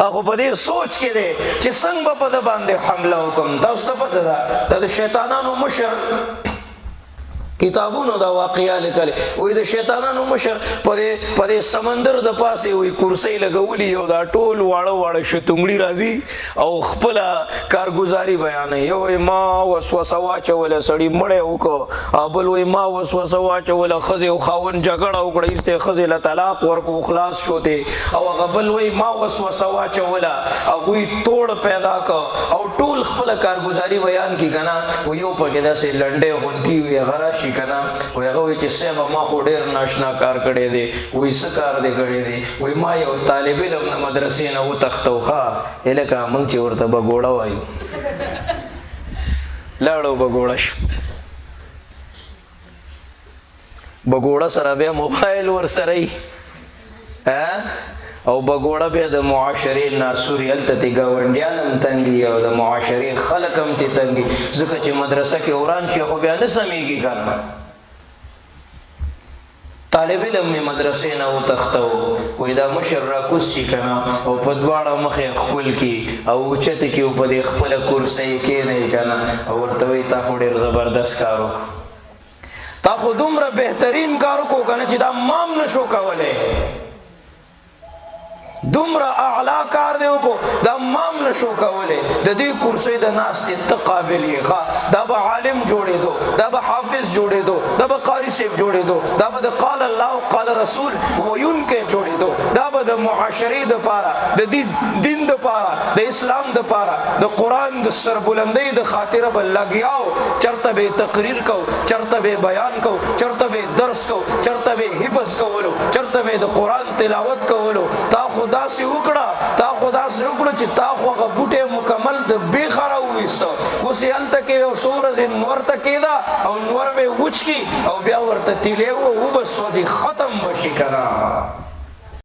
هغه په دې سوچ کې دی چې څنګه به په ده باندې حمله وکم. تاسو ته پته ده، دا د شیطانانو مشر، کتابونو دا واقعیا لیکل، وې د شیطانانو مشر په دې سمندر د پاسه وی کرسي لګولي او دا ټول واړه واړه شتونګړي راځي او خپل کارګزاري بیان. یو ما وسوسه واچول، سړی مړی وکړ، او بل وی ما وسوسه واچول، خزه او خاون جګړه وکړه، ایسته خزه له طلاق ورکو، خلاص شوته. او هغه بل وی ما وسوسه واچوله، هغه توړ پیدا ک، او ټول خپل کارګزاري بیان کی کنه. و یو پکې داسې لنډه غونتی وی، هغه راشي کنه، و هغه وی چې صاحب، ما خو ډیر ناشنا کار کړی دی. وی څه کار دی کړی دی؟ وی ما یو طالب علم د مدرسې نه وتښتوخه. الکه مونږ چې ورته بګوړه وایو، لاړو بګوړه شو. بګوړه سره بیا موبایل ور سره ای او بګوړه بیا د معاشرې ناسوري. هلته تی ګاونډیان هم تنګي او د معاشرې خلک هم تی تنګي، ځکه چې مدرسه کې وران شي خو بیا نه سمېږي که نه. طالب علم می مدرسې نه وتښتو. وای دا مشر را کوز شي کنه او په دواړه مخې خپل کی او اوچت کی او په دې خپل کرسۍ کې نه کنه، او ورته وی تا خو ډیر زبردست کارو، تا خو دومره بهترین کار کو کنه چې دا مام نشو کولای، دومره اعلی کار دی وکړو، دا مام نشو کولای، د دې کرسۍ د ناستې ته قابل یې. ښه، دا به عالم جوړېدو، دا به حافظ جوړېدو، دا به قاری صاحب جوړېدو، دا به د قال الله او قال رسول ویونکی جوړېدو، دا به د معاشرې د پاره، د دین د پاره، د اسلام د پاره، د قرآن د سربلندۍ د خاطر به لګیاو، چرته به تقریر کو، چرته به بیان کو، چرته به درس کو، چرته به حفظ کولو، چرته به د قرآن تلاوت کولو. تا خدا سي وکړه، تا خدا سي وکړه چې تا خو هغه بوټی مکمل د بیخه راوویسته. اوس یې هلته کې یو څو ورځې نور ته کېده او نور به یې وچ کړي او بیا ورته تیلی و وبه سوځي، ختم به شي که نه.